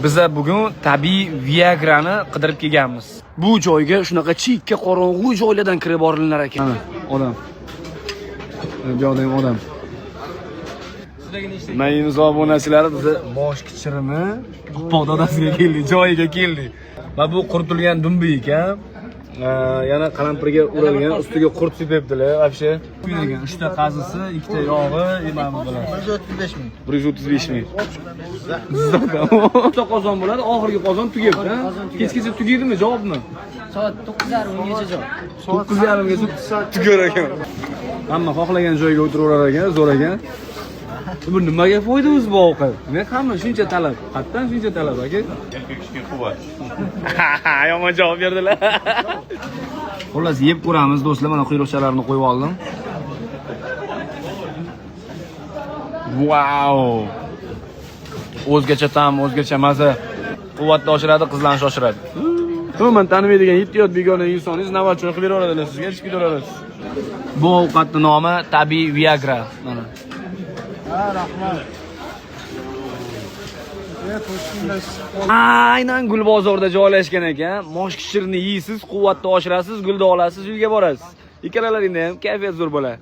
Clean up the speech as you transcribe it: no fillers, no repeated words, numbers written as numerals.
Biza bugun tabiiy Viagrani qidirib kelganmiz. Bu joyga shunaqa chikka qorong'u joylardan kirib borilar ekan. Mana odam. Bu yoqda ham odam. Mayimiz obunachilari, biza mosh kichirini oppoq dadasiga keldik, joyiga keldik. Mana bu quritilgan dumbi ekan. Yana qalampirga uralgan, ustiga qurt sepibdilar, вообще. Ekan, 3 ta qazisi, 2 ta yog'i, mana bu bilan. 135 ming. 135 ming. Uchta qozon bo'ladi, oxirgi qozon tugabdi. Kechgacha tugaydimi, javobmi? Soat 9:30 gacha javob. 9:30 gacha tugar ekan. Hamma xohlagan joyga o'tiraverar ekan, zo'r ekan. Bu nimaga foyda o'zi bu ovqat? Nima hamma shuncha talab? Qayerdan shuncha talab, aka? Erkak kishiga quvvat. Yomon javob berdilar. Xullas, yeb ko'ramiz do'stlar, mana quyruqchalarini qo'yib oldim. Wow! O'zgacha ta'm, o'zgacha maza. Quvvatni oshiradi, qizlarni shoshiradi. Umuman tanimaydigan yetti yot begona insoningiz navbat choy qilib beraveradilar sizga, ichib ketaverasiz. Bu ovqatning nomi tabiiy Viagra. Mana. Ha, rahmat. Aynan Gulbozorda joylashgan ekan. Mosh kishirini yeysiz, quvvatni oshirasiz, gulni olasiz, uyga borasiz. Ikkalalaringda ham kayfiyat zo'r bo'ladi.